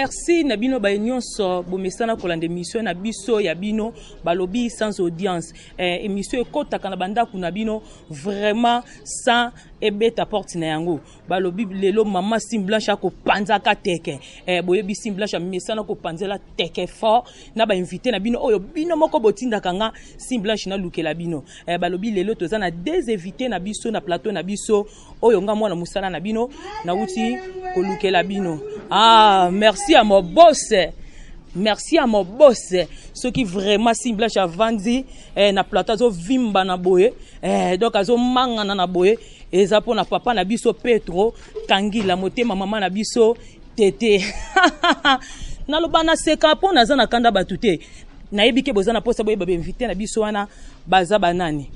Merci na bino baye nyonso bomesana kolanda émission na biso ya bino balobi sans audience. Eh, émission ekotaka na bandako na bino vraiment sans ebeta porte na yango. Balobi lelo mama Sim Blanche akopanzaka teke. Eh, boyebi Sim Blanche amesana kopanzela teke fort na ba invité na bino oyo bino moko botindaka nga Sim Blanche nalukela bino. Eh, balobi lelo toza na deux invités na biso na plateau na biso oyo nga mwana mosala na bino nauti kolukela bino. Ah, merci à mon boss. Merci à mon boss. Soki vraiment Sim Blanche avandi eh, na plateau azovimba na boye eh, donc azomangana na boye eza mpo na papa na biso Petro Kangila motema mama na biso tete. Naloba naseka mpo naza na kanda bato te. Nayebi ke boza na posa boyeba ba invité na biso wana baza banani.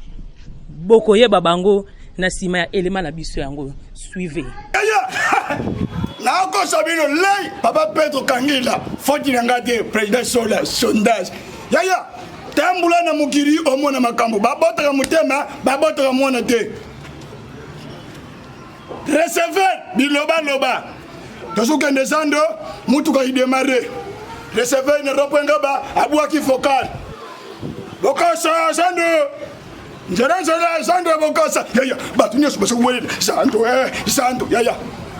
Bokoyeba bango na nsima ya elema na biso yango. Suivez. Nakosa bino lei papa Petro Kangila foti na nga te président sola sondage yaya tambula na mokili omona makambo babotaka motema babotaka mwana te receveur bilobaloba tozokende zando mutuka idemare receveur na rond-point ngaba abwaki vocal bokasa zando nzela nzela zando ya bokasa yaya bato nyonso bazowelela zando eh, zando yaya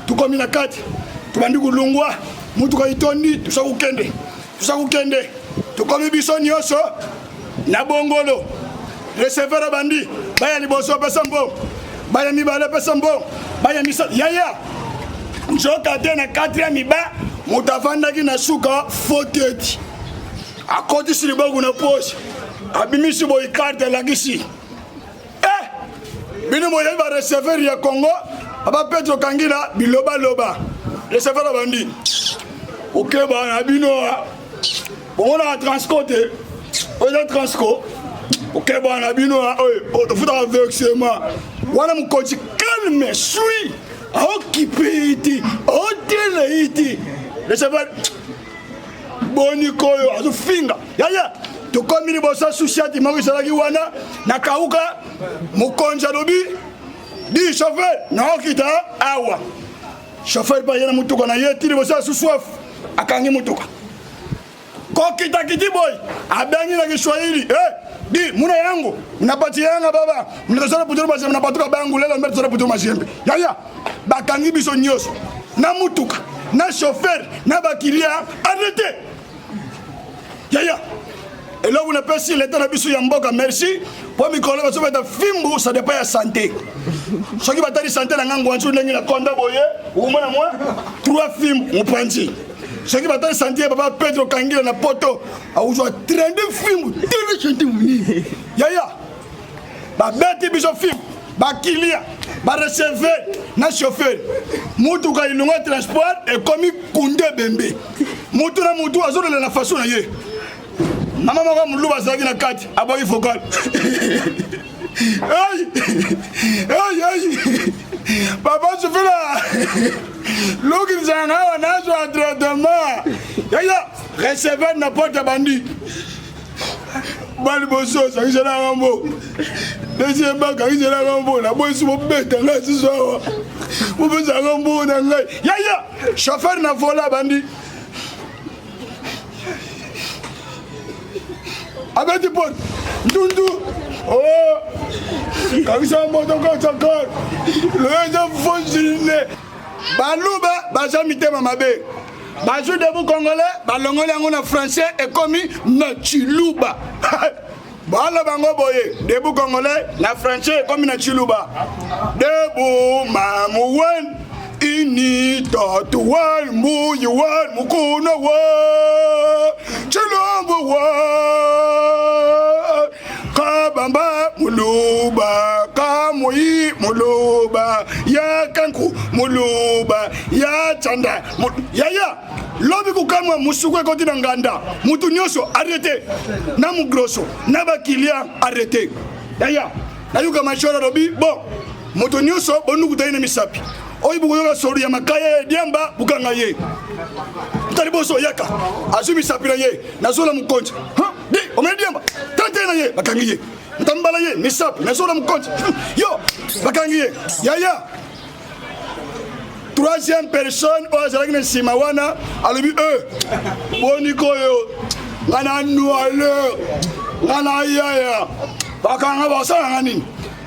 tokomi na kati tobandi kolongwa mutuka itondi toza kokende toza kokende tokomi biso nyonso na bongolo receveur abandi baya liboso apesa mbongo baya mibale apesa mbongo baya misato yaya nzoka te na 4 miba moto afandaki na suka foteti akotisi liboko na poche abimisi boye karte alakisi eh bino boyebi ba receveur ya Congo papa Petro Kangila bilobaloba receveur abandi okeba na bino bomonaka transco te oyo eza transco okeba na bino oyo tofutaka versement wana mokonzi calme sui aokipe ye te aotela ye te receveur boni koyo azofinga yaya tokomi liboso susiati moko ezalaki wana na kauka mokonzi alobi di chauffeur naokita awa chauffeur mpe aye na motuka na ye ti liboso ya susuaf akangi motuka kokita kiti boy abengi na kiswahili eh, di muna yangu mnapati yanga baba mnatosala putulu mazembe na batuka bangu lela mnatosala putulu mazembe yaya bakangi biso nyonso na mutuka na chauffeur na bakilia arrete yaya eloko napesi leta na biso ya mboka merci mpo mikolo bazobeta fimbu ça dépend ya santé soki batali santé na nga ngwanzu ndenge na konda boye okomona mwa trois fimbu mopanzi soki batali santé ya papa pedro kangila na poto akozwa 32 fimbu 32 yaya babeti biso fimbu bakilia bareceveur na chauffeur mutuka ilunga transport ekomi kunde ebembe mutu na mutu azolela na faso na ye mama moko moluba azalaki na kati abwaki vocal hey! Hey, hey! papa sufila luki nzanga awa nazwa traitement yaya receveur na porte bandi baliboso osangiselaka mbo deuxième bakangiselaka mbo naboyisi bobeta ngai susu awa bopesaka mbo na ngai yaya chauffeur na vola bandi abeti porte ndundu oh kangisa moto kosakor loyo eza fosine baluba baza mitema mabe bazwi debout congolais balongoli yango na français ekomi na chiluba bala bango boye debout congolais na français ekomi na chiluba debout mamuwen ini tatu wan mbuyi wan mukuna wa chilombo wa kabamba muluba kamoyi muluba ya kanku muluba ya chanda yaya lobi kokamwa mosuku ekoti na nganda mutu nyonso arrete na mugroso na bakilia arrete yaya nayoka mashora alobi bon moto nyonso bonukuta ye na misapi oyo bokoyoka solo ya makaya ya diamba bokanga ye tali boso yaka azwi misapi na ye nazola mokonzi di omeli diamba tante na ye bakangi ye ntambala ye misapi nazola mokonzi yo bakangi ye yaya. Troisième personne oyo azalaki na nsima wana alobi e boni koyo nga na noile nga na yaya bakanga basala nga nini?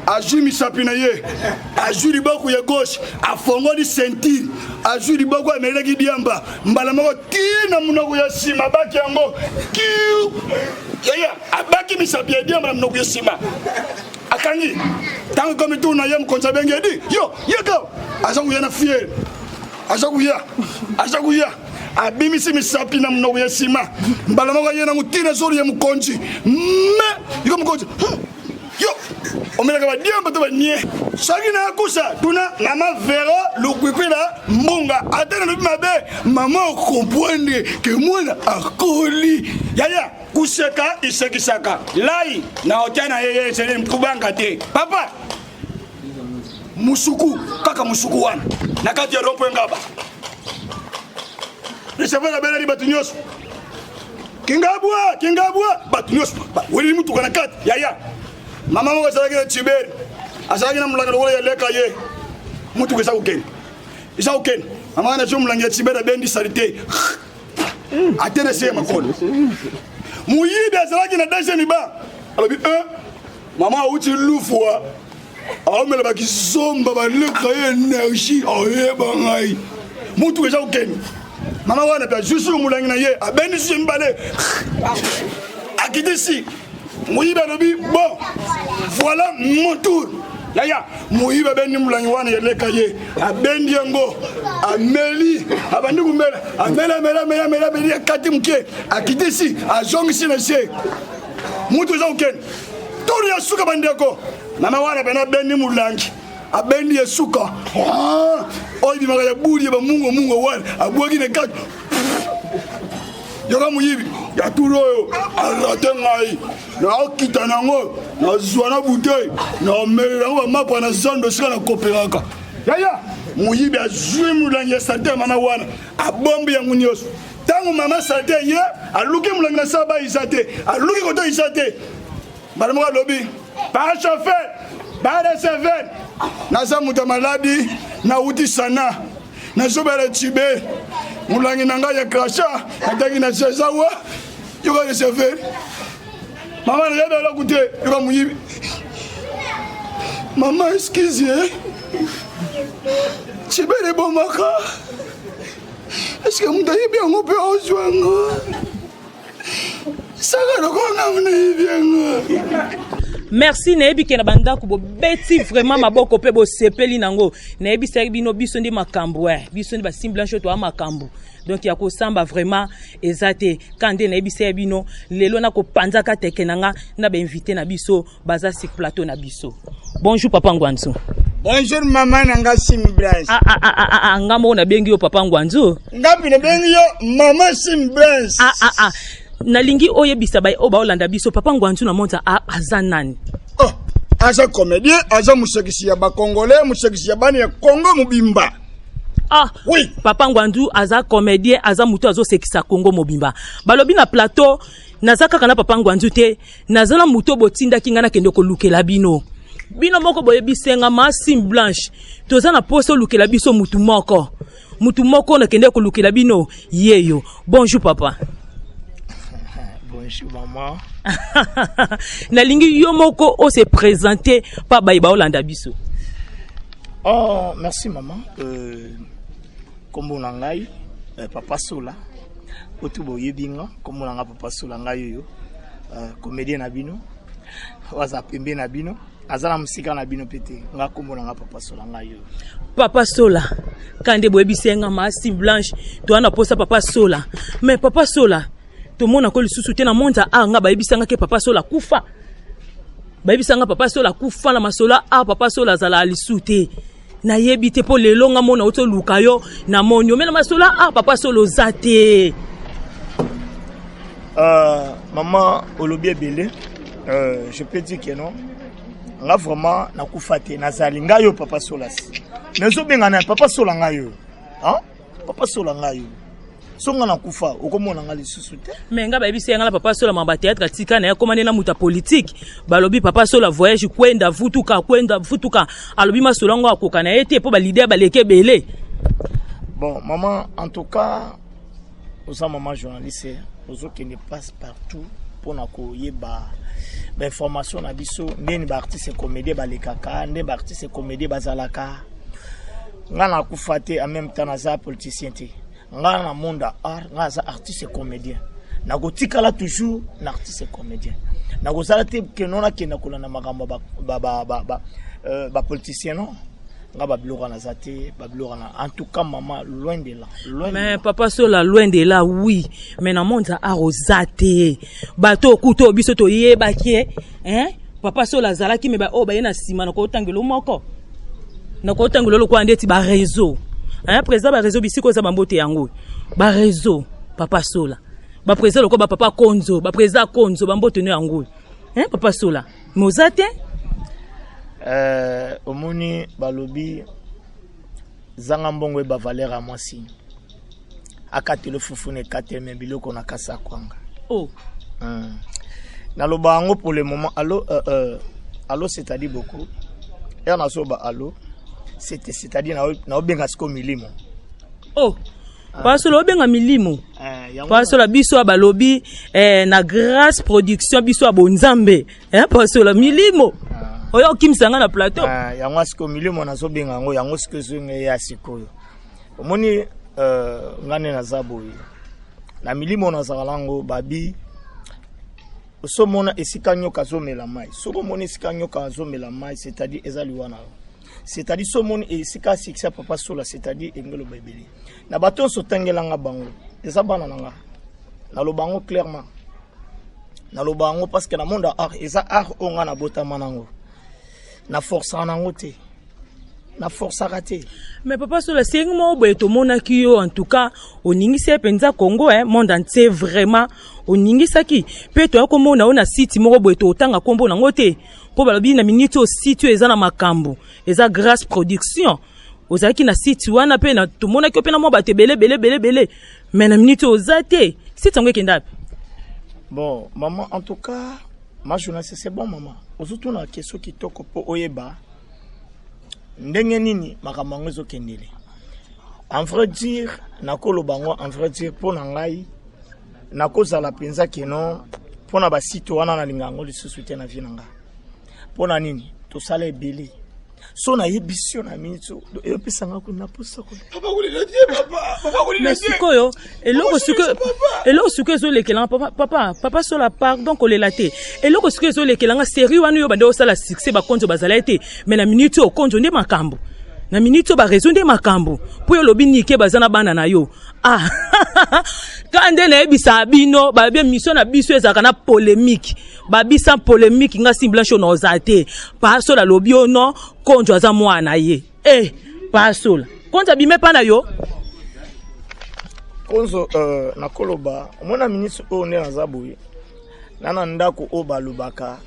Azwi misapi na ye, azwi liboko ya gauche, afongoli ceinture, azwi liboko amelelaki diamba mbala moko ti na monoko ya nsima, abaki yango kiu yaya, abaki misapi ya diamba na monoko ya nsima, akangi. Ntango ekomi tour na ye, mokonzi abengi edi yo yeka, aza koya na fiere, aza koya, aza koya, abimisi misapi na monoko ya nsima mbala moko, aye nango ntina zolo ya mokonzi. Me yoko mokonzi yo omelaka badiamba to banie soki nakusa tuna mama Vero Lukwikwi na mbunga. Ata nalobi mabe, mama okomprendre ke mwana akoli. Yaya, kuseka isekisaka lai na otia na ye ye esele kubanga te. Papa musuku kaka musuku wana na kati ya rond-point Ngaba, receveur abeleli bato nyonso: "Kingabwa, Kingabwa!" Bato nyonso weleli mutuka na kati. Yaya, mama moko azalaki na tiberi, azalaki na molangi lokola ya leka ye. Mutuka eza kokende, eza kokende, mama wana azwi molangi ya tiberi, abendi saleté ate na se ya makolo. Moyibi azalaki na deuxième ba alobi: 1 mama awuti lufwa, aomela bakizomba, baleka ye énergie, ayeba ngai. Mutuka eza kokende, mama wana mpe azwi suku molangi na ye, abendi susu mibale, akitisi. Moyibi alobi: "Bon, voilà mon tour." Yaya, moyibi abendi molangi wana eleka ye, abendi yango, ameli, abandi komela, ameli, ameli, ameli, ameli, ameli, akati moke, akitisi, azongisi na se. Mutu eza kokende, tour ya suka. Bandeko, mama wana pena abendi molangi, abendi ya suka oyo ebimaka ya buli ya bamungo mungo wana, abwaki na kati. Yoka moyibi ya tour oyo arate ngai, naokita nango, nazwa na bouteille, naomelela yango bamapa na zando esika nakopelaka. Yaya, moyibi azwi molangi ya saleté ya mama wana, abombi yango nyonso. Ntango mama saleté ye aluki molangi na saba, eza te. Aluki koto, eza te. Mbala moko alobi: "Pa chauffeur, ba receveur, naza moto ya maladi, nauti sana, nazobela tibe, molangi na ngai ya crachat natangi na sezawa." Yoka receveur: "Mama, nayebi eloko te." Yoka moyibi: "Mama, excuse, tibele ebomaka, eske moto ayebi yango mpe ozwa yango saka lokola nayebi yango?" Merci. Nayebi ke na bandako bobeti vraiment maboko mpe bosepeli nango. Nayebisaki bino, biso nde makambo, biso nde basim blanche oyo toya makambo. Donc ya kosamba vraiment eza te. Ka nde nayebisa ya bino, lelo nakopanzaka teke na nga na bainvité na biso baza sur plateau na biso. Bonjour, papa Ngwanzu. Bonjour, mama na nga Sim Blanche. Ah, ah, ah, ah, ah, nga moko nabengi yo papa Ngwanzu. Nga nabengi yo mama Sim Blanche. Ah, ah, ah. Nalingi oyebisa bai oyo baolanda biso, papa Ngwanzu na monza aza nani? Oh, aza comédien, aza mosekisi ya bacongolais, mosekisi ya bana ya Congo mobimba. Ah. Oui. Papa Ngwanzu aza comédien, aza motu azosekisa Congo mobimba. Balobi na plateau naza kaka na papa Ngwanzu te, naza na motu oyo botindaki ngai nakende kolukela bino. Bino moko boyebisenga masim blanche, toza na posa olukela biso mutu moko, mutu moko nakende kolukela bino yeyo. Bonjour, papa. Bonjour, maman. Nalingi yo moko ose présente pa baye baolanda biso. Oh, merci, maman. Kombo na ngai Papa Sola. Otu boyebi nga, kombo na nga Papa Sola, ngai oyo. Comédien na bino. Waza pembe na bino. Aza na mosika na bino pe te. Nga kombo na nga Papa Sola, ngai oyo. Papa Sola, ka nde boyebisi nga masi blanche, toza na posa papa Sola. Mais papa Sola, tomonako lisusu te na monza a nga. Bayebisanga ke papa Sola kufa, bayebisanga papa Sola kufa na masolo a papa Sola azala lisu te. Nayebi te mpo lelo nga mona oti oluka yo, namoni yo me na masolo a papa Sola oza te. Maman, olobi ebele. Je peux dire que non. Nga vraiment nakufa te, nazali ngai oyo Papa Sola. Mais ozobenga na Papa Sola, ngai oyo. Hein? Papa Sola, ngai oyo. So nga nakufa, okomona nga lisusu te. Me nga bayebisi nga na papa Sola mamba théâtre atika na ye, akóma nde na moto ya politike. Balobi papa Sola voyage kwenda vutuka, kwenda vutuka. Alobi masolo yango akoka na ye te mpo baleader baleki ebele. Bon maman, en tout cas oza maman journaliste, ozokende passe partout mpona koyeba bainformation na biso, ndeni baartiste comédien balekaka, nde baartiste comédien bazalaka. Nga nakufa te, en même temps naza politicien te. Nga na monde ya art, nga aza artiste comédien, nakotikala toujours na artiste comédien. Nakozala te keno nakenda kolanda makambo ya bapoliticien, non. Nga babiloko wana naza te, babiloko wana, en tout cas mama, loin de là, loin de Mais là. Papa Sola, loin de là, oui, mais na monde ya art oza te. Bato okuta oyo biso toyebaki ye, hein? Papa Sola azalaki, me oyo baye na nsima, na kotangela moko, na kotangela lokola ndeti bareseau, hein? Président bareseau, bisika oza, bambote yango bareseau. Papa Sola, baprésident lokola bapapa Konzo, baprésident Konzo, bambote no yango, hein? Papa Sola, me oza te. Omoni, balobi zanga mbongo eba valeur ya mwasi, akateli fufu na ekateli me biloko na kasa ya kwanga. Oh. Naloba yango pour le moment, allo, allo, c'est-à-dire beaucoup ere nazoba allo, c'est-à-dire naobenga sikoyo milimo. Oh, Papa Sola, obenga milimo? Yango. Papa Sola, biso ya balobi na Grâce Production, biso ya bonzambe, Papa Sola, milimo oyo okimisa nga na plateau. Ah, yango sikoyo milimo nazobenga yango, yango sikoyo ezonga ya sikoyo. Omoni, nga nde naza boye na milimo, nazala yango babi. Osomona esika nyoka azomela mai, soki omoni esika nyoka azomela mai, c'est-à-dire eza liwa na yo. C'est-à-dire so omoni esika succès ya Papa Sola, c'est-à-dire engeloba ebele na bato nyonso otangelanga bango, eza bana na nga. Naloba yango clairement, naloba yango parce que na monde ya art, eza art oyo nga nabotama nango, naforçaka nango te, naforçaka te. Mais Papa Sola, sengi moko boye tomonaki yo, en tout cas oningisi ye mpenza Congo, eh, monde entier vraiment oningisaki. Mpe toya komona yo na site moko boye, totanga nkombo nango te mpo balobi na miniti oyo site oyo eza na makambo, eza Grâce Production. Ozalaki na site wana mpe tomonaki yo mpe na mwa bato ebele ebele ebele ebele, mais na miniti oyo oza te. Site yango ekenda wapi? Bon maman, en tout cas ma journaliste, c'est bon maman, ozotuna question kitoko mpo oyeba ndenge nini makambo yango ezokendele. En vrai dire, nakoloba yango en vrai dire, mpo na ngai nakozala mpenza keno mpo na basite wana, nalinga yango lisusu te na vie na ngai. Mpo na nini? Tosala ebele, so nayebisi yo na miniti eyopesanga kuna posa. Papa kolela te, papa, papa kolela Mais te. Sikoyo eloko, sikoyo eloko sikoyo ezolekelanga, papa, papa, Papa Sola, pardon, kolela te. Eloko sikoyo ezolekelanga, série wana oyo bande osala succès, bakonzo bazala te, mais na miniti oyo konzo nde makambo, na miniti oyo bareseau nde makambo, mpo oyo olobi nike baza na bana na yo. Ah, ka nde nayebisaka bino, babi mission na biso ezalaka na polémique, babisa polémique. Nga si Blanche oyo naoza te. Pasola alobi oyo non, Konzo aza mwana na ye. Eh, Pasola, Konzo abime mpa na yo. Konzo, nakoloba, omona ministre oyo nde naza boye na ndako oyo balobaka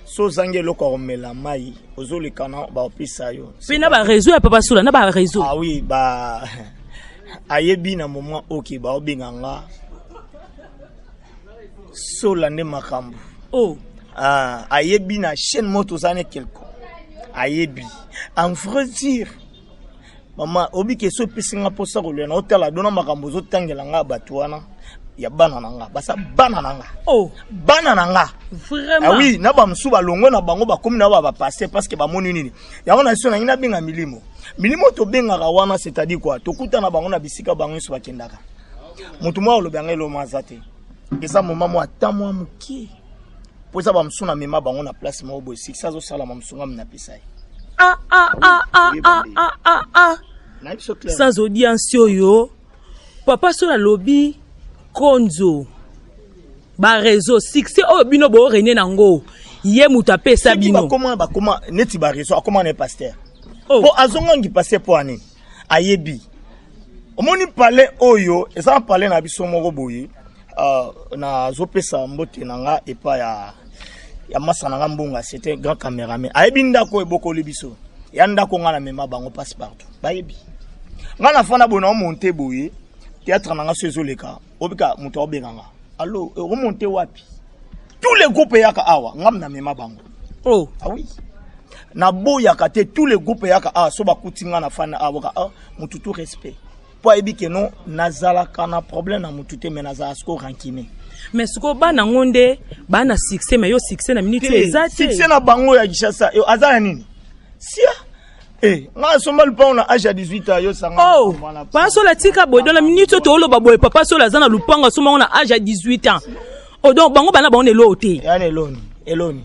so ozangi eloko ya komela mai, ozoleka na baopesa yo. Mpe na bareseau ya Papa Sola, na bareseau. Ah oui, ba ayebi na moment oke baobenga nga Sola nde makambo. Oh. Ah, ayebi na chaîne moko toza ne quelque, ayebi. En vrai dire mama, obi ke so epesi nga mposa kolia na otala dona makambo ozotangela nga bato wana ya bana na nga, baza bana na nga. Oh. Bana na nga. Vraiment? Ah oui, na bamosusu balongwe na bango, bakomi na ba bapaster parce que bamoni nini yango na biso. Nangi nabenga milimo, milimo tobengaka wana, c'est-à-dire quoi, tokutana bango na bisika bango nyonso bakendaka. Motu moko alobi yanga eloma aza te, eza moma mwa ata mwa mokie mpo eza bamosusu na mema bango na place moko boye, succès azosalama, mosu ngami napesa ye. Ah, ah, ah, ah, ah, ah, ah, ah. Nayebi biso clair. Sans audience oyo Papa Sola alobi konzo bareseau, succès oyo bino boorene nango, ye moto apesa soki bino. Bakoma, bakoma neti bareseau, akoma na ye paster. Oh. Mpo azongangi paster mpo ani ayebi. Omoni palais oyo eza na palais na biso moko boye, nazopesa mbote na nga epai ya masa na nga Mbonga, c'était grand caméraman, ayebi ndako oyo ebokoli biso, ya ndako nga na mema bango passe partout, bayebi nga na fanda boye na omonte boye théâtre na nga so ezoleka, obika moto aobenga nga: "Allo, omonte wapi?" Tous les groupes eyaka awa, nga na mema bango. Oh. Ah oui. Naboyaka te, tous les groupes eyaka awa, so bakuti nga na fanda awa boka, ah, mutu tout respect, mpo ayebi ke non, nazalaka na problème na mutu te, mais nazala siko rancune. Mais sikoyo bana yango nde baa na succès, mais yo succès na minute oyo eza te. Succès na bango ya Kinshasa aza ya nini? Sia eh, nga asomba lupango na age ya 18 ans, yo sanga. Oh, Papa Sola, tika boye. Dans la minute oyo tooloba boye, Papa Sola aza na lupango, asomba yango na age ya 18 ans. Oh, donc bango bana bango na eloo te. Yani eloni eloni.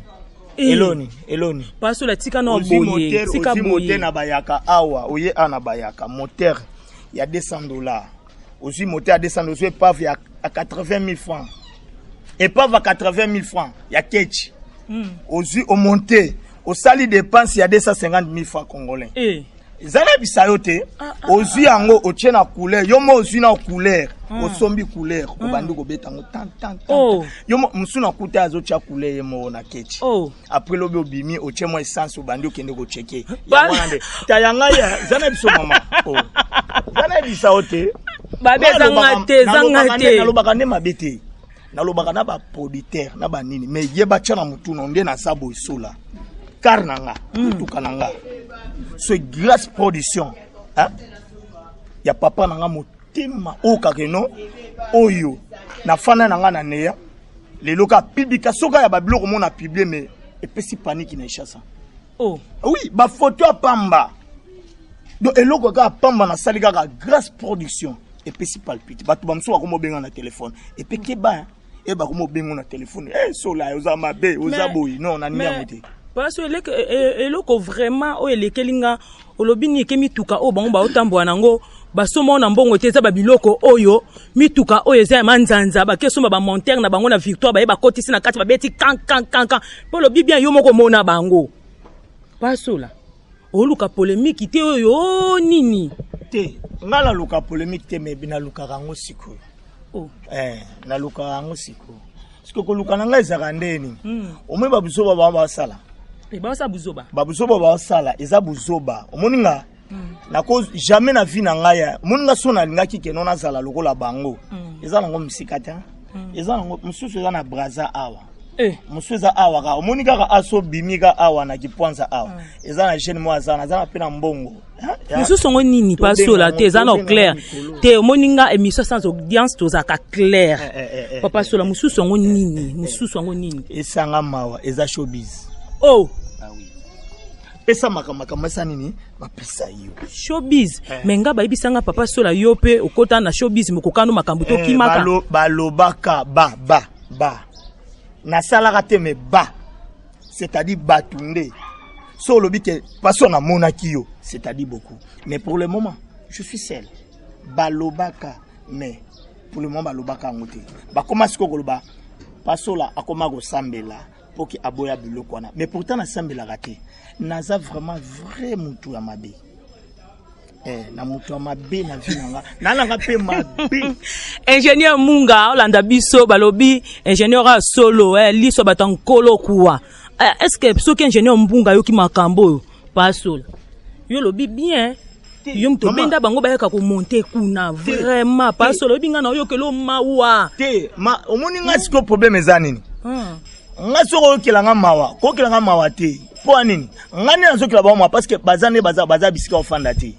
Eloni eloni. Papa Sola, tika na boye, tika boye. Na bayaka awa, oye a na bayaka moteur ya 200 $, ozwi moteur ya 200, ozwi épave ya 80 000 francs, épave ya 80 000 francs ya ketch. Ozwi, omonte, osali dépense ya 250 000 francs congolais. Eza nayebisa yo te, ozwi yango, otie na couleur yo mo, ozwi na couleur, osombi couleur, obandi kobeta yango tan tan tan. Yo mosu na kuta azotia couleur ye moko na ketch. Après lobi obimi, otie mwa essence, obandi okende kocheke yango wana nde ta ya ngai. Eza na biso mama, eza nayebisa yo te. Babe, ezanga te, ezanga te. Nalobaka nde mabe te, nalobaka na baproducteur na banini, mais ye batya na motuna nde naza boye. Sola car na nga, motuka na nga, so grâce production, hein? Ya papa na nga motema oyo kaka eno oyo nafanda na nga na neya lelo ka publication kaka ya babiloko mo na publie, mais epesi paniki na Kinshasa. Oui, bafoto ya pamba, donc eloko kaka pamba nasali kaka grâce production epesi palpite. Bato bamosusu bakoma obenga na telefone epe keba e bakoma obenga na telefone e Sola, oza mabe, oza boye. Non, naningi yango te. Parce que eloko vraiment oyo elekeli nga, olobi nini? Eke mituka oyo bango baotambola nango, basomba na mbongo te. Eza babiloko oyo, mituka oyo eza ya manzanza, bakesomba bamontere na bango na Victoire, baye bakotisi na kati, babeti kan kan kan kan. Mpo olobi bien, yo moko omona bango. Pasola, oluka polémique te oyo o nini? Te, nga naluka polémique te, mais nalukaka yango sikoyo. Eh, nalukaka yango sikoyo. Sikoyo koluka na ngai ezalaka ndeni? Omoni babuzoba bango basala. Basala buzoba. Babuzoba basala eza buzoba. Omoni nga nako jamais na vie na ngai, omoni nga so nalingaki keno nazala lokola bango. Eza nango mosika te, eza nango mosusu eza na Braza awa. Mosusu eza awa kaka, omoni kaka aso bimi ka awa na Kipwanza awa, eza na jeune mo aza naza na mpe na mbongo. Mosusu yango nini? Pasola te, eza na clair te. Omoni nga émission sans audience, tozalaka clair. Papa Sola, mosusu yango nini? Mosusu yango nini? Esanga mawa, eza showbiz. Oh. Pesa makambo esa nini bapesa yo. Showbiz, mais nga bayebisanga, Papa Sola, yo mpe okota na showbiz, mokokano makambo tokimaka. Balobaka ba ba ba, nasalaka te, mais ba, c'est-à-dire bato nde so olobi ke paso namonaki yo, c'est-à-dire beaucoup. Mais pour le moment je suis seul. Balobaka, mais pour le moment balobaka yango te. Bakoma sikoyo koloba Pasola akoma kosambela mpo ke aboya biloko wana, mais pourtant nasambelaka te. Naza vraiment vrai mutu ya mabe, na moto ya mabe na vie na nga, nalanga mpe mabe. Ingénieur Munga olanda biso, balobi ingénieur ya solo, liso bato ya nkolo kuwa. Est ce que soki ingénieur Mbunga ayoki makambo oyo, Pasola, yo olobi bien, yo moto obenda bango bayaka komonte kuna, vraiment Pasola, oyebi nga na oyokela mawa. Te, ma omoni nga sikoyo problème eza nini? Nga soki oyokela nga mawa, kokela nga mawa te. Mpo ya nini nga nde nazokela bango mawa? Parce que baza nde baza bisika ofanda te.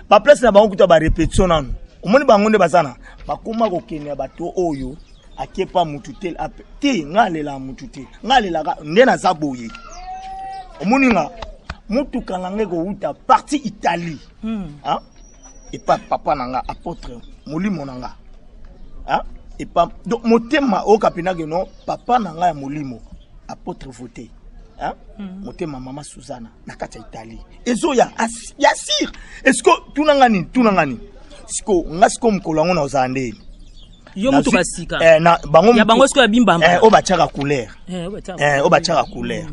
Baplace na bango kuta barépétition nanu, omoni bango nde baza na bakóma kokende ya bato oyo akepa mutu te te. Nga alelaka mutu te, nga alelaka nde naza boye. Omoni nga motuka na nga ekowuta parti Italie. Epa papa na nga apôtre molimo na nga, epa donc motema oyoka mpena no papa na nga ya molimo apôtre voté, motema mama Suzana na kati ya Italie ezoya ya sire. Est-ce tuna nga nini? Tuna nga nini siko? Nga siko mokolo yango nazala ndeni? Yo mutuka sika. Eh, na bango. Ya bango sikoyo ya bimbamba. Eh, oyo batiaka couleur. Eh, oyo batiaka couleur,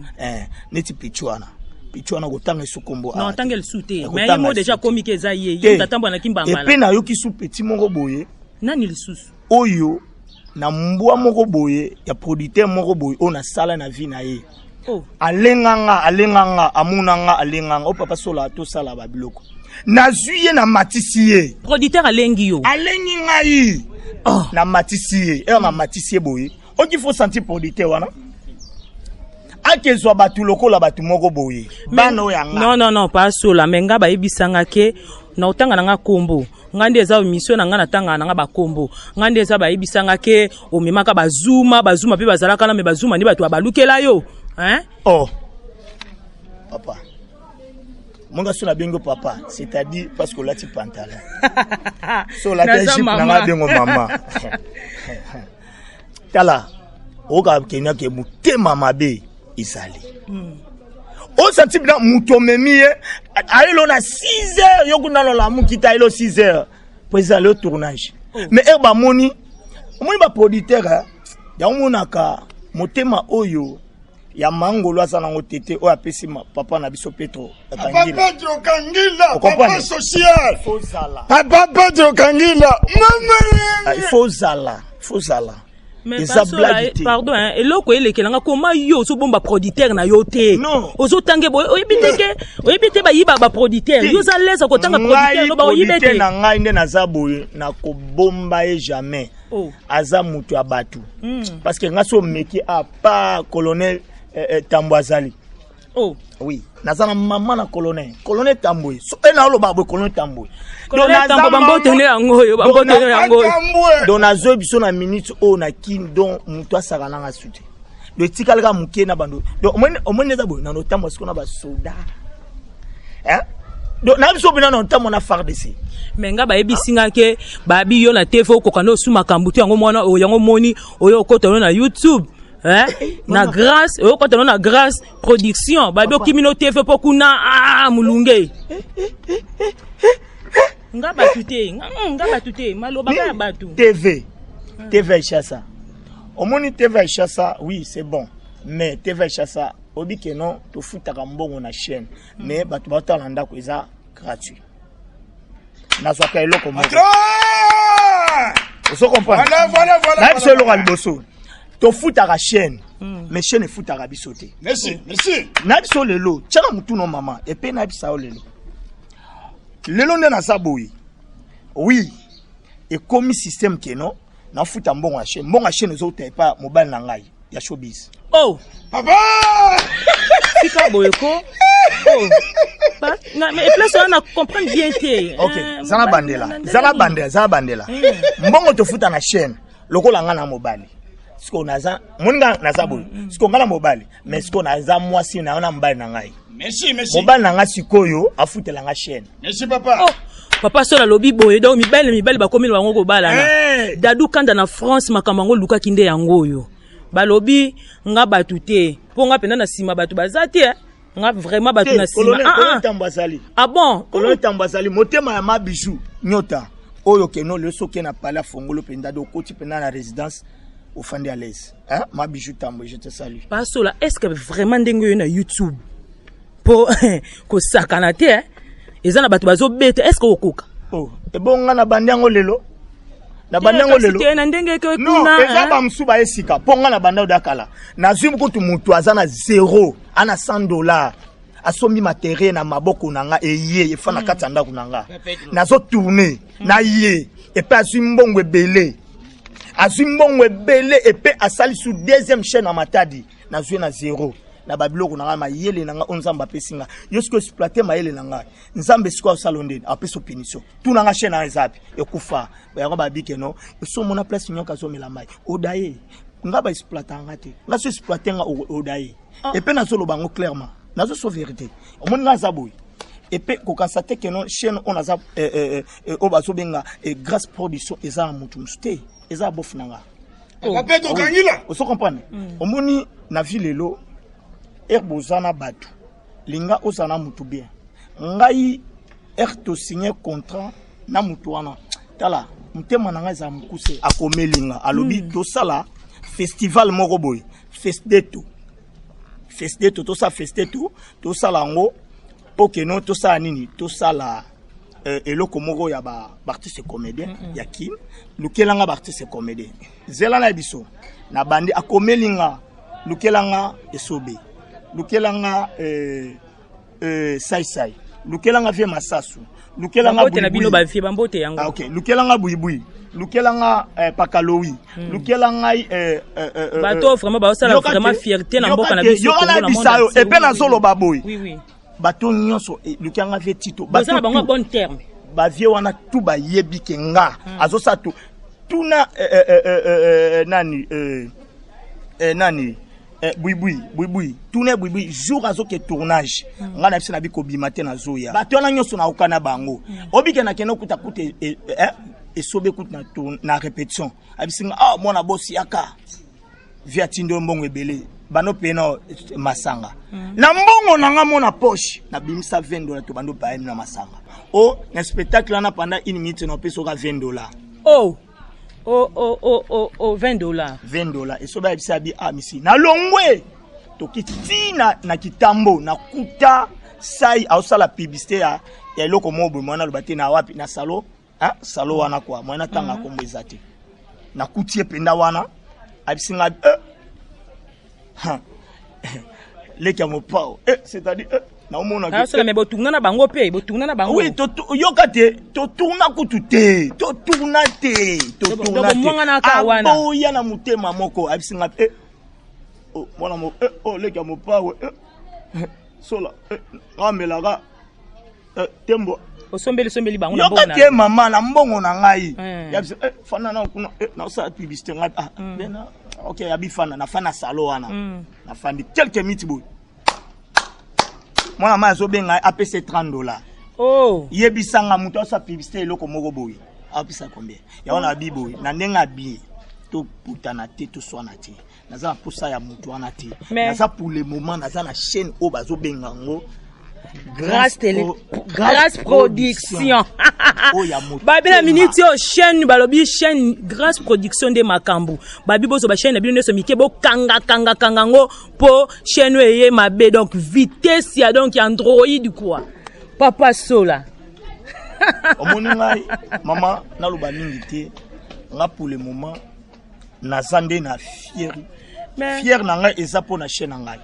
neti pichu wana, pichu wana kotanga esu kombo. Non, tanga lisusu te, mais ye mo déjà komi ke eza ye, ye moto atambola na kimbambala. Epe nayoki su petit moko boye. Nani lisusu? Oyo na mbwa moko boye ya producteur moko boye oyo nasala na vie na ye. Alenganga, alenganga, amonanga, alenganga o Papa Sola, tosala babiloko. Nazwi ye, namatisi ye. Producteur alengi yo? Alengi ngai. Namatisi ye, ere namatisi ye boye, oki faut sentir producteur wana. Akezwa bato lokola bato moko boye, bana oyo yanga. Non, non, non, pasola, mais nga bayebisanga ke na otanga na nga kombo, nga nde eza mission na nga, natangaka na nga bakombo. Nga nde eza bayebisanga ke omemaka bazuma, bazuma mpe bazalaka na me bazuma nde bato babalukela yo, hein? Oh papa, monga so nabengi yo papa, c'est-à-dire parce que olati pantalon, so olati jupe na nga, bengo mama. Tala, oyoka kendake motema mabe ezali. Osanti bina moto omemi ye, ayelo na 6 heures, yo kuna lolamuki te, ayelo 6 heures po ezali o tournage. Mais heure bamoni, omoni baproducteur yango, monaka motema oyo ya mangolo aza nango tete oyo apesi papa na biso Petro. Papa Petro Kangila, papa social. Ozala. Papa Petro Kangila. Il faut ozala, il faut ozala. Eza blague te. Pardon, hein, eloko elekelanga koma yo ozobomba producteur na yo te. Ozotange boye, oyebi te ke oyebi te bayiba baproducteur. Yo oza lesa kotanga producteur no, baoyibe te. Na ngai nde naza boye, nakobomba ye jamais. Oh. Aza moto ya bato. Parce que ngai so omeki a part colonel Tambo azali. Oh. Oui, naza na mama na colonel, colonel Tambwe. So e na oloba boye, colonel Tambwe. Colonel Tambo, bambotele yango oyo, bambotele yango oyo. Donc nazwi biso na minute oyo na Kini, donc moto asaka nanga su te. Donc etikali kaka moke na bando. Donc omoni eza boye, na notambo sikoyo na basoda. Donc na biso mpena na notambo na FARDC. Mais nga bayebisi nga ke babi yo na TV okoka nde osu makambo te, yango mwana oyo, yango moni oyo okota yo na YouTube, hein? Na Grâce oyo okota no na Grâce Production, babi okimi no TV mpo kuna molunge. Nga bato te, nga bato te, maloba ka ya bato. TV, TV Chassa, omoni TV Chassa, oui, c'est bon, mais TV Chassa oyebi ke non, tofutaka mbongo na chaîne, mais bato batala na ndako eza gratuit. Nazwaka eloko moko, ozo comprendre? Na biso eloko ya liboso, tofutaka chaîne, mais chaîne efutaka biso te. Merci, merci. Na biso lelo, tiaka motu no mama epe na bisa yo lelo, lelo nde naza boye. Oui, ekomi système ke non, nafuta mbongo ya chaîne, mbongo ya chaîne ezouta epa mobali na ngai ya showbiz. Oh. Papa. Tika boye ko, oh. Mais place wana na comprendre bien te. Ok, zala bandela, zala bandela, zala bandela. Mbongo tofuta na chaîne, lokola nga na mobali sikoyo naza, moni nga naza boye sikoyo, nga na mobali, mais sikoyo naza mwasi na na mobali na ngai. Merci, merci. Mobali na ngai sikoyo afutela nga chaîne. Merci, papa. Oh. Papa Sol alobi boye, donc mibali na mibali bakomi na bango kobalana. Hey. Dadu Kanda na France, makambo yango olukaki nde yango oyo. Balobi nga bato te, mpo nga mpenza na nsima bato baza te, eh. Nga vraiment bato na nsima. Ah, ah. Tambo azali. Ah bon? Colonel Tambo azali motema ya mabiju nyota oyo keno lelo soki na palais afongolo mpenza, do okoti mpenza na résidence, ofandi à l'aise, hein? Mabiju Tambo, je te salue. Pasola, est ce que vraiment ndenge oyo na YouTube mpo kosakana te, eh? Eza na bato bazobeta, est ce que okoka? Oh, ebonga na bandi yango lelo, na bandi yango lelo. Te, na ndenge eke non kuna eza bamosusu baye sika, mpo nga na banda oda kala. Nazwi kutu motu aza na zéro, ana 100 $, asombi matériel na maboko na nga, eye efa na kati ya ndako na nga, nazotourne na ye epe azwi mbongo ebele, azwi mbongo ebele epe asali su deuxième chaîne na Matadi. Nazwi na zéro na babiloko na ngai, mayele na ngai oyo Nzambe apesi ngai. Yo sikoyo exploite mayele na ngai, Nzambe sikoyo asala ndeni, apesi punition. Tuna nga, chaîne na ngai eza api? Ekufa yango. Babike no esomona place nyoka azomela mai oda ye. Nga baexploita nga te, nga so exploite nga oda ye. Epe nazoloba yango clairement, nazoso vérité. Omoni nga aza boye, epe kokanisa te keno chaîne oyo naza oyo bazobenga Grâce Production eza na motu mosu te, eza bofu na nga. Papa Pedro Kangila. Ozo comprendre? Omoni na vie lelo, ere boza na bato, linga ozala na motu bien. Ngai ere tosigne contrat na motu wana, tala motema na ngai ezala mokuse. Akomeli nga, alobi tosala festival moko boye, fesdeto, fesdeto, tosala fesdeto, tosala yango mpo keno tosala nini, tosala eloko moko ya baartiste comédien ya Kin. Lukelanga baartiste comédien, zela na biso na bandi. Akomeli nga, lukelanga Esobe, lukelanga Saisai, lukelanga vie Masasu, lukelanga Bambote na bino, bavie, bambote yango. Ah, ok, lukelanga Buibui. Lukela nga Pakalowi, lukela ngai Bato vraiment baosala vraiment fierté na mboka na biso. Yoka na bisa yo epe nazoloba boye, bato nyonso, lukela nga vieux Tito. Baza na bango bon terme. Bavieux wana tu bayebi ke nga azosala tu tuna nani, nani, Bwibwi, Bwibwi, tuna Bwibwi jour azoke tournage. Nga na biso na bikobima te, nazoya. Bato wana nyonso naoka na bango. Obike nakende okuta kuta esobe kuta na répétition, abisinga: "Ah, mwana bosi, yaka." Vieux atindi oyo mbongo ebele, bando pena masanga na mbongo na nga mo na poche, nabimisa 20 dollar, to bando payemi na masanga o na spectacle wana. Pendant une minute na opesa oka 20 dollar. Oh, oh, oh, oh, oh, 20 dollars. 20 dollars. Esobe ayebisa abi: "Ah, misi nalongwe." Toki ntina na kitambo, nakuta sai aosala publicité ya eloko moko boye. Mwana aloba te na wapi, na salo, ah, salo wana kwa mwana ntanga kombo eza te. Nakuti ye mpenza wana, ayebisi nga: "Eh, leki ya mopao, eh, c'est-à-dire, eh, naomona." Asala me botungna na bango mpe botungna na bango. Oui, yoka te, totourna kutu te, totourna te, totourna te. Aboya na motema moko. Ayebisi nga: "Eh, oh, mwana mo, eh, oh, leki ya mopao, eh, sola, eh, ngamelaka, eh, tembo." Osombeli sombeli bango. Na yoka te, mama, na mbongo na ngai ya biso: "Eh, fanda na kuna, eh, naosala publicité." Ngai: "Ah, bena, ok." Yabi fanda, nafanda salo wana, nafandi quelques minutes boye, mwana mai azobenga, apesa 30 dollar. Oh. Yebisanga, moto asala publicité eloko moko boye apesa combien? Yango na bi boye na ndenge abie, toputana te, toswana te, naza na posa ya moto wana te. Naza pour le moment, naza na chaîne oyo bazobenga yango Grâce Télé, Grâce Production. Babi na miniti oyo, chaîne balobi chaîne Grâce Production nde makambo. Babi bozwa bachaîne na bino nyonso mike, bokangakangakanga yango mpo chaîne oyo eye mabe. Donc vitesse ya, donc Android quoi, Papa Sola. Omoni ngai, mama, naloba mingi te. Nga pour le moment naza nde na fier. Fier na ngai eza mpo na chaîne na ngai.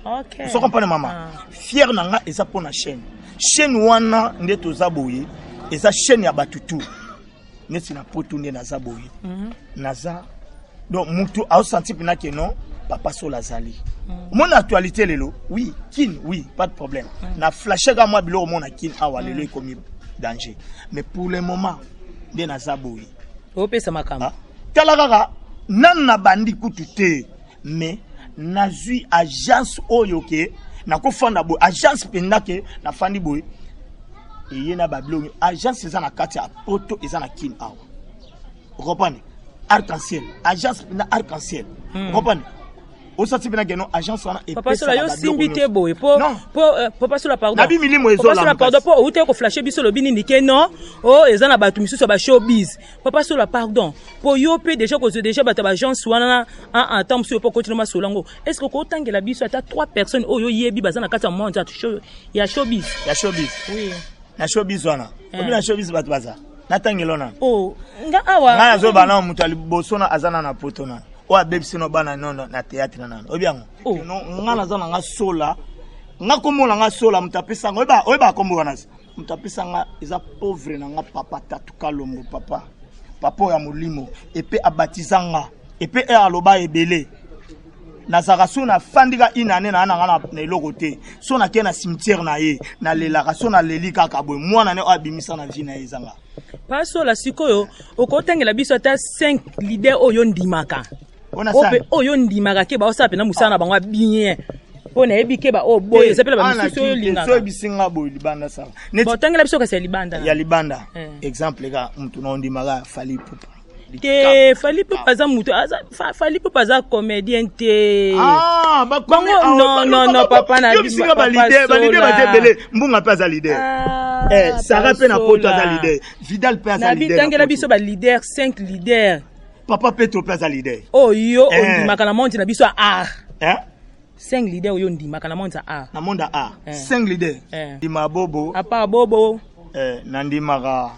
Ozo comprendre, mama? Fier na ngai eza mpo na chaîne wana nde toza boye. Eza chaîne ya bato tu neti na poto nde naza boye. Naza donc mutu aosanti mpena ke non, Papa Sola azali. Omoni actualité lelo, oui, Kin, oui, pas de problème. Na flashaka mwa biloko mona Kin awa lelo ekomi danger, mais pour le moment nde naza boye. Opesa makambo. Ah. Tala kaka nanu na bandi kutu te, mais nazwi agence oyo ke nakofanda boye, agence mpenza ke nafandi boye, eye na babiloko. Agence eza na kati ya poto, eza na Kine awa, ocomprendre? Arc en ciel, agence mpenza arc en ciel, ocomprendre? Osati mpena keno agence wana. Papa Sola, yo simbi te boye po po Papa Sola, pardon. Nabi milimo. Papa Sola, pardon, po outi koflashe biso, lobi nini ke non, o eza na bato misusu ya bashowbiz. Papa Sola, pardon, po yo mpe déjà kozwa déjà bato ya baagence wana na ata mosusu yo mpo okoti no masolo yango. Est ce que okotangela biso ata trois personnes oyo oyebi baza na kati ya monde ya showbiz? Ya showbiz? Oui. Na showbiz wana, obi na showbiz bato baza, natangelo nano. Oh, nga awa. Ngai nazoba nano moto ya liboso na aza na poto nano oyo abebisi no bana nono na théâtre nano, oyebi yango? Nga naza na nga Sola, nga kombo na nga Sola. Moto apesanga, oyeba kombo wana, moto apesanga eza pauvre na nga papa Tatu Kalombo, papa, papa oyo ya molimo epe abatiza nga epe e aloba ebele. Nazalaka so nafandi ka une année naa na nga na eloko te, so nakei na cimetière na ye, nalelaka. So naleli kaka boye, mwana ne oyo abimisa na vie na ye ezanga. Pasola, sikoyo okotangela biso ata 5 leader oyo ndimaka, oyo ndimaka ke baosala mpena mosala na bango ya bien, mpo nayebi ke baoyo boye eza mpe na bamisusu oyo olingaka. Oyebisinga boye libanda sala. Botangela biso kasi ya libanda. Ya libanda, exemple ka mutu na ondimaka, Fally Ipupa. Te, Fally Ipupa aza mutu, Fally Ipupa aza comédien te. Bango non, non, non, papa na bisinga baleader, baleader baza ebele. Mbunga mpe aza leader, Sara mpe na poto aza leader, Vidal mpe aza leader. Bitangela biso baleader, 5 leader. Papa Petro mpe aza leader. Oyo ondimaka na monde na biso ya art. 5 leader oyo ondimaka na monde ya art. Na monde ya art, 5 leader, ndima Bobo. Apa Bobo. Nandimaka.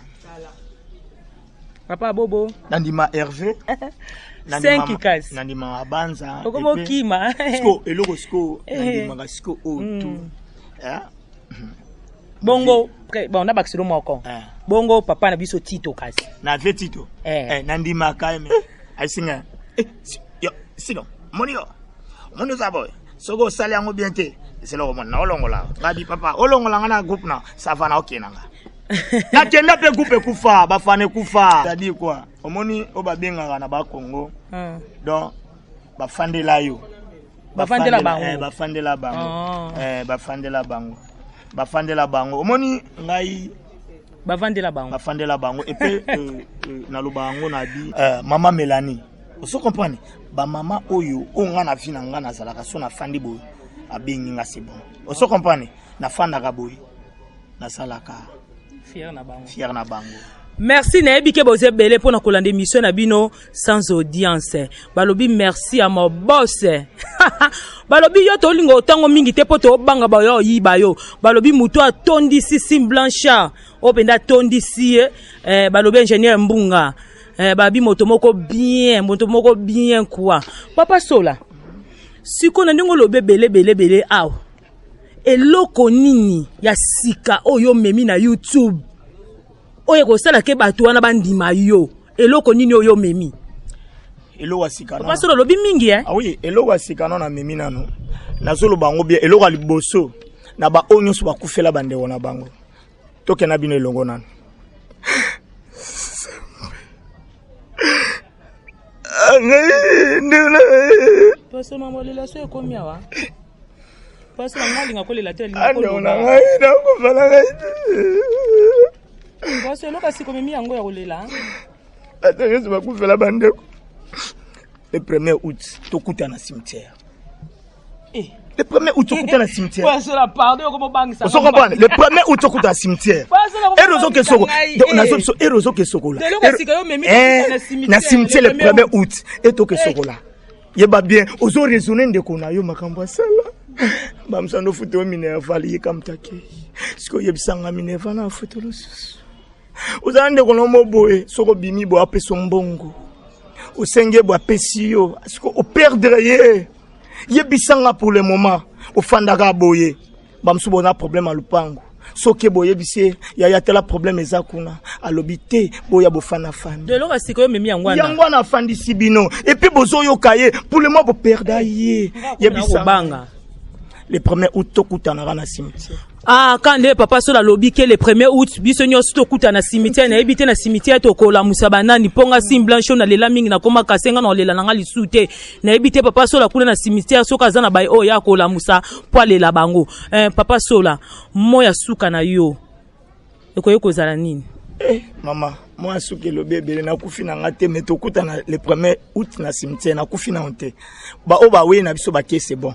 Papa Bobo. Nandima Hervé. Cinq kasi. Nandimaka Banza. Okoma okima. Siko eloko siko nandimaka siko oyo tu. Bongo bon na bakiselo moko. Eh. Bongo papa na biso Tito kasi. Na vie Tito. Eh. Eh, nandimaka ye me asinga eh, yo sino moni yo moni oza boye soki osali yango bien te esela komona na olongola ngabi papa olongola nga na groupe na sava na okende nga nakenda mpe groupe ekufa bafana ekufa c'est-à-dire quoi omoni oyo babengaka na bakongo donc bafandela yo. Bafandela bango. Eh, bafandela bango. Oh. Eh, bafandela bango, bafandela bango. Omoni ngai Bavandela bango. Bafandela bango epe naloba yango na bi mama Mélanie, ozo comprendre, bamama oyo oyo nga na vie na nga nazalaka so nafandi boye, abengi nga, c'est bon, ozo comprendre, nafandaka boye, nasalaka fier na bango. Fier na bango. Merci, nayebi ke boza ebele mpona kolanda émission na bino Sans audience. Balobi merci ya mabos. Balobi yo tolinga otango mingi te mpo tobanga bayo oyiba yo. Balobi moto atondisi Sim Blanchard oyo mpenza atondisi ye eh, balobi ingénieur Mbunga eh, babi moto moko bien, moto moko bien quoi. Papa Sola, sikoyo na ndenge olobi ebele ebele ebele awa, eloko nini ya sika oyo omemi na YouTube oyo ekosala ke bato wana bandima yo? Eloko nini oyo omemi? Eloko ya sika? Papa Sola, olobi mingi eh? Ah oui, eloko ya sika no namemi nano, nazoloba yango bien. Eloko ya liboso, na baoyo nyonso bakufela bandeko na bango, tokenda bino elongo nano. Pasoma molela so ekomi awa. Pasoma, nga alinga kolela te, alinga andeko na ngai nakufa na ngai te. Paso, eloko sika omemi yango ya kolela? Bato nyonso bakufela bandeko. Le 1er août tokuta na cimetière. Eh. Le 1er août tokuta na cimetière. Pasola, pardon, okomobangisa. Ozo comprendre, le 1er août tokuta na cimetière. Pasola, ere ozoke soko ngai, donc eh. nazo biso ere ozoke sokola. Eloko ya sika yo omemi tokuta na cimetière, na cimetière le le 1er 1er août e toke sokola. Yeba bien, ozo raisonner ndeko na yo makambo asala bamusando ofuta yo minerval, ye kamutake sikoyo oyebisanga minerval na afuta lisusu. Ozala ndeko na yo mo boye, soki obimi boye apesa yo mbongo, osenge ye boye apesi yo, sikoyo operdre ye. Yebisanga, pour le moment ofandaka boye, bamosusu boza problème ya lupango, soki boyebisi ye yaya tala problème eza kuna, alobi te boya bofanda-fanda. Eloko ya sika oyo omemi yango wana? Yango wana afandisi bino et puis bozoyoka ye. Pour le moment boperda ye. Yebisa, kobanga. Le 1er août tokutanaka na cimetière. Ah, quand nde papa Sola alobi ke le 1er août biso nyonso tokuta na cimetière, nayebi te na cimetière tokolamusa banani, mpo nga Sim Blanche oyo nalela mingi, nakoma kase nga na kolela na nga lisu te. Nayebi te papa Sola kuna na cimetière soki aza na baye oyo ya kolamusa mpo alela bango. Eh, papa Sola, mo ya suka na yo ekoki kozala nini? Eh, mama, mwa suki elobi ebele. Nakufi na nga te, mais tokutana le 1er août na cimetière. Nakufi nano te, baoyo bawei na biso bake, c'est bon.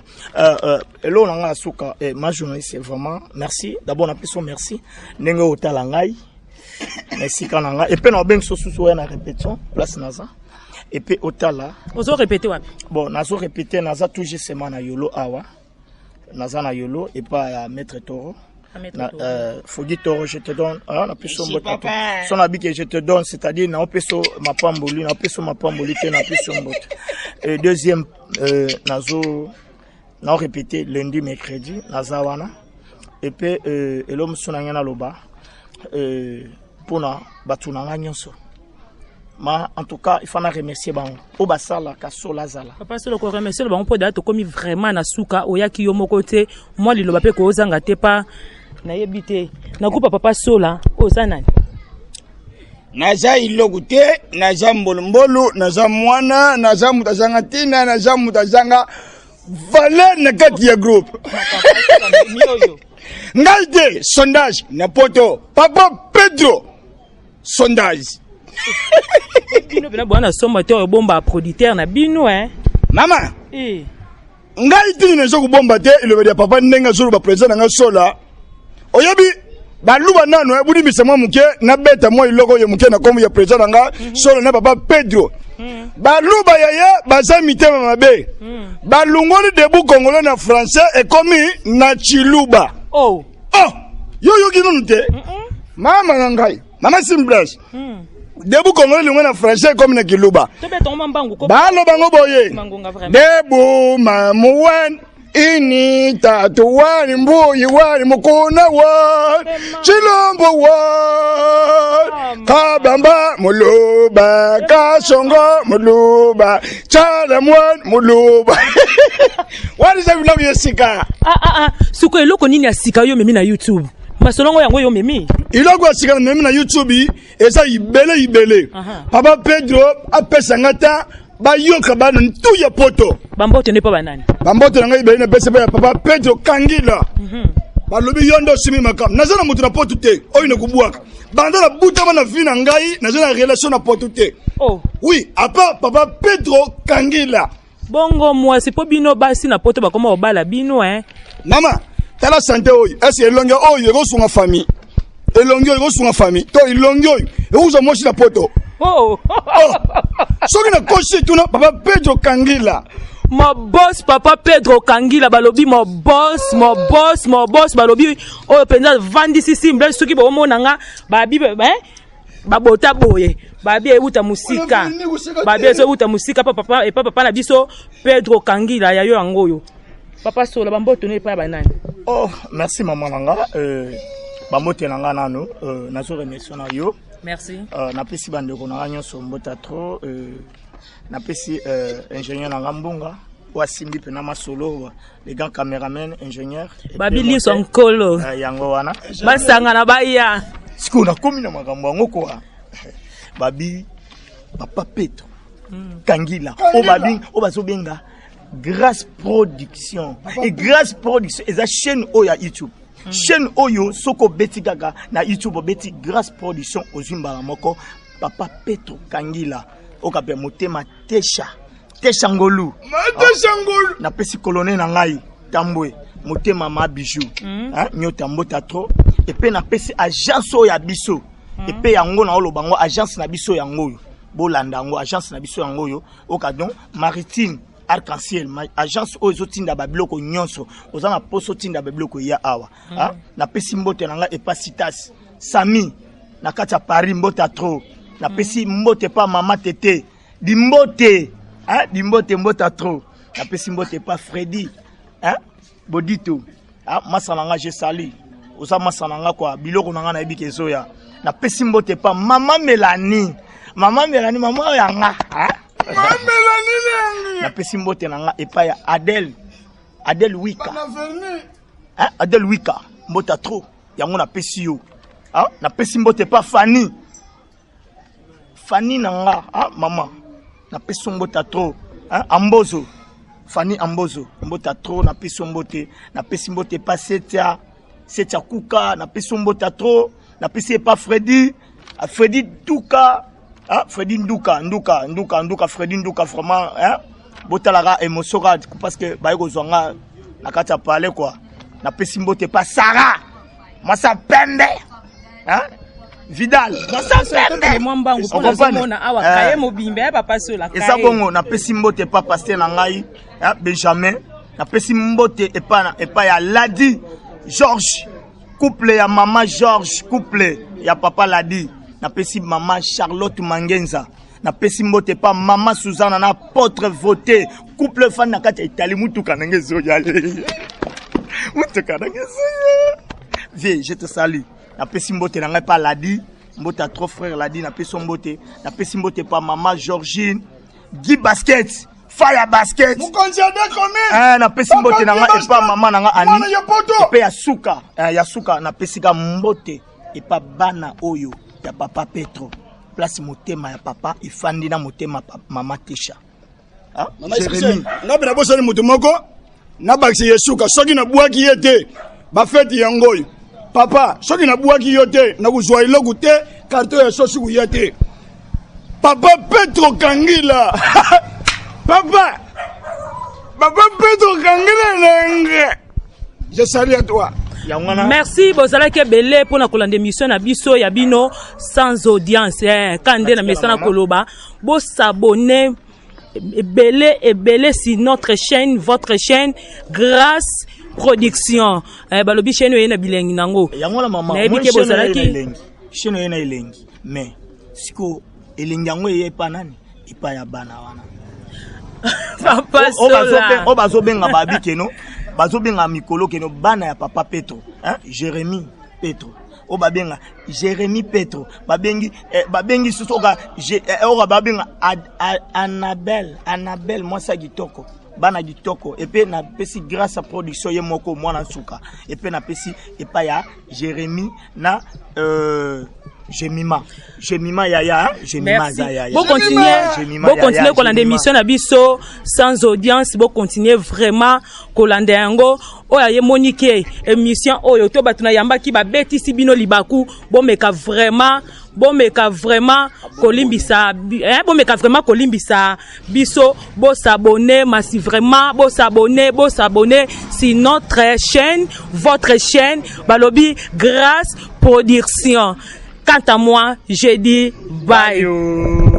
Eloko na nga ya suka, eh, ma journaliste, vraiment merci. D'abord napesi yo merci ndenge oyo otala ngai na esika na ngai, epe na obengi so susu oya na répétition place naza, epe otala. Ozo répéter wapi? Bon, nazo répéter, naza tout justement na Yolo awa, naza na Yolo epa ya maître Toro. Ah, maître na, Toro. Fogi Toro, je te donne, ah, napesi yo Merci, mbote. papa. So nabi ke je te donne, c'est-à-dire naopesa yo mapamboli, naopesa yo mapamboli te, napesi yo mbote. Et deuxième, nazo nao répéter lundi, mercredi, naza wana. Epe elo mosusu na ngai naloba mpona bato na ngai nyonso, ma en tout cas il faut na remercier bango oyo basalaka Sola azala. Papa Solo, koremercier bango mpo daya tokomi vraiment na suka. Oyaki yo moko te, mwa liloba mpe kozanga te pa nayebi te na groupe ya papa Sola oyo oza nani? Naza eloko te, naza mbolumbolu, naza mwana, naza moto azanga ntina, naza moto azanga valeur na kati ya groupe. Ngai te sondage na poto, papa Pedro sondage. Bino mpena bwana somba te, oyo bomba producteur na bino eh. Mama, Eh. ngai tini naza kobomba te elobeli ya papa ndenge azoloba. Président na ngai Sola, oyebi baluba nano ebudimisa mwa moke, nabeta mwa eloko oyo moke na kombo ya président na nga Solo na papa Pedro. Baluba yaya baza mitema mabe, balungoli Debout Congolais na français, ekomi na chiluba. Oh. Oh, yo oyoki nanu te, mama na ngai, mama Simbles? Debout Congolais lingwe na français, ekomi na kiluba. Tobetango mwa mbangu ko. Balobango boye: Mangonga vraiment. Debout mamuwen. Ini tatu wani mbuyi wani mukuna wani chilombo wani kabamba muluba kasongo muluba chala mwani muluba wani eza biloko ya sika. Ah, ah, ah. Sikoyo eloko nini ya sika yo omemi na YouTube? Masolongo yango yo omemi? Eloko ya sika na memi na YouTube eza ibele ibele. Papa Pedro apesa nga ta bayoka bana ntu ya poto. Bambote nde mpo banani? Bambote na ngai ibele napesa mpe ya Papa Pedro Kangila. Balobi yo nde osimi makambo. Naza na moto na poto te oyo nakobwaka. Banda na butama na vie na ngai naza na relation na poto te. Oh. Oui, à part Papa Pedro Kangila. Bongo mwasi mpo bino basi na poto bakoma kobala bino hein? Mama, tala sante oyo. Est-ce elongi oyo ekosunga famille? Elongi oyo ekosunga famille to elongi oyo ekokozwa mwasi na poto? Oh. Oh. Soki nakosi tuna Papa Pedro Kangila. Mon boss Papa Pedro Kangila balobi mon boss, mon boss, mon boss balobi oyo mpenza vandisi simple soki bomona nga babi hein? Babota boye babi euta mosika, babi ezowuta mosika pa papa epa papa na biso Pedro Kangila ya yo yango oyo. Papa Sola, bambote no epai ya banani? Oh, merci mama na nga. Bambote na nga nano, nazo remercier na yo. Merci. Napesi bandeko na nga nyonso mbota trop. Napesi ingénieur na nga Mbonga oyo asimbi mpena masolo, les grands cameramen, ingénieur Babi Liso Nkolo. Yango wana. Basangana baya. Sikoyo nakomi na makambo yango kwa babi Papa Petro Kangila oyo babi oyo bazobenga Grâce Production. Et Grâce Production eza chaîne oyo ya YouTube. Chaîne oyo soki obeti kaka na YouTube obeti Grâce Production ozwi mbala moko Papa Petro Kangila okape motema tesha tesha ngolu. Matesha ngolu. Napesi colonel na ngai Tambwe motema ma bijou. Hein, nyota mbota trop. Et pe napesi agence oyo ya biso. Et pe yango na oloba ngo agence na biso yango oyo. Bolanda yango agence na biso yango oyo. Oka donc maritime arc-en-ciel, agence oyo ezotinda ba biloko nyonso. Oza na poso tinda ba biloko ya awa. Hein? Napesi mbote na ngai epa Citas Sami na kati ya Paris mbota trop. Napesi mbote pa mama Tete Dimbote, hein? Dimbote mbota trop. Napesi mbote pa Freddy, hein? Bodito, hein? Masa na nga je salue. Oza masa na nga quoi, biloko na nga nayebi ke ezoya. Napesi mbote pa mama Melanie. Mama Melanie, mama oyo ya nga, hein? Mama Melanie nangi. Napesi mbote na nga epai ya Adèle. Adèle Wika. Bana verni. Hein? Adèle Wika, mbota trop. Yango napesi yo. Hein? Napesi mbote pa Fanny. Fanny na nga, ah, mama. Napesi mbote trop. Hein? Ambozo. Fanny Ambozo, mbota trop, napesi mbote. Napesi mbote pa Setia. Setia Kuka, napesi mbote trop. Napesi pa Freddy. Ah, Freddy Nduka. Ah, Freddy Nduka, Nduka, Nduka, Nduka, Freddy Nduka vraiment, hein? Botalaka émotion ka parce que baye kozwa nga na kati ya palais quoi. Napesi mbote pa Sarah. Masa pembe. Hein? Vidal, masa pembe. Mwa mbangu mpo Okomprendre? nazomona awa Eh. kaye mobimba ya Papa Sola, Eza kaye. bongo napesi mbote pa pasteur na ngai, hein, Benjamin. Napesi mbote epa ya Ladi Georges, couple ya mama Georges, couple ya papa Ladi. Napesi mama Charlotte Mangenza. Napesi mbote pa mama Suzana na apôtre voté, couple fan na kati ya Italie mutuka ndenge ezoya. Mutuka ndenge ezoya. Vie, je te salue. Napesi mbote na ngai pa Ladi, mbote ya trop frère Ladi, napesi mbote. Napesi mbote pa mama Georgine, Guy Basket, Fire Basket. Mokonzi ya deux communes. Napesi mbote na ngai epa mama na ngai Annie. Mwana ya poto. Epe ya suka, ya suka napesi ka mbote epa bana oyo ya Papa Petro. Place motema ya papa efandi na motema mama Tesha. Ah, Mama, Jérémy. excusez, nga mpe nabosani moto moko nabakisi ye suka soki nabwaki ye te bafeti yango oyo. Papa, soki nabwaki yo te nakozwa eloko te, carton ya sosi koya te. Papa Petro Kangila. Papa, Papa Petro Kangila nenge. Je salue à toi. Yango wana. Merci, bozalaki ebele mpona kolanda émission na biso ya bino sans audience. Ka nde na mesana koloba, bosabonner ebele ebele sur notre chaîne, votre chaîne Grâce Production. Balobi chaîne oyo na bilengi nango. Yango wana mama, Nayebi moi, ke chaîne oyo bozalaki na elengi. Chaîne oyo na elengi. Mais siko elengi yango eye epa nani? Epa ya bana wana. Papa Oyo Sola. bazobenga babi keno. Bazobenga mikolo keno bana ya papa Petro, hein? Jérémie Petro oyo babenga Jérémie Petro, babengi eh, babengi susu oka eh, oka babenga Annabelle, Annabelle mwasi ya kitoko, bana kitoko. Epe napesi grâce à production ye moko mwana nsuka, epe napesi epai ya Jérémie na Jemima, Jemima yaya, Jemima aza yaya. Bocontinue, bocontinue kolanda émission na biso sans audience. Bocontinue vraiment kolanda yango. Oyo ayemoni ke émission oyo to bato nayambaki babetisi bino libaku, bomeka vraiment, bomeka vraiment kolimbisa, eh, bomeka vraiment kolimbisa biso. Bosabonner massivement, bosabonner, bosabonner sur notre chaîne, votre chaîne, balobi Grâce Production. Quant à moi, je dis bye, bye.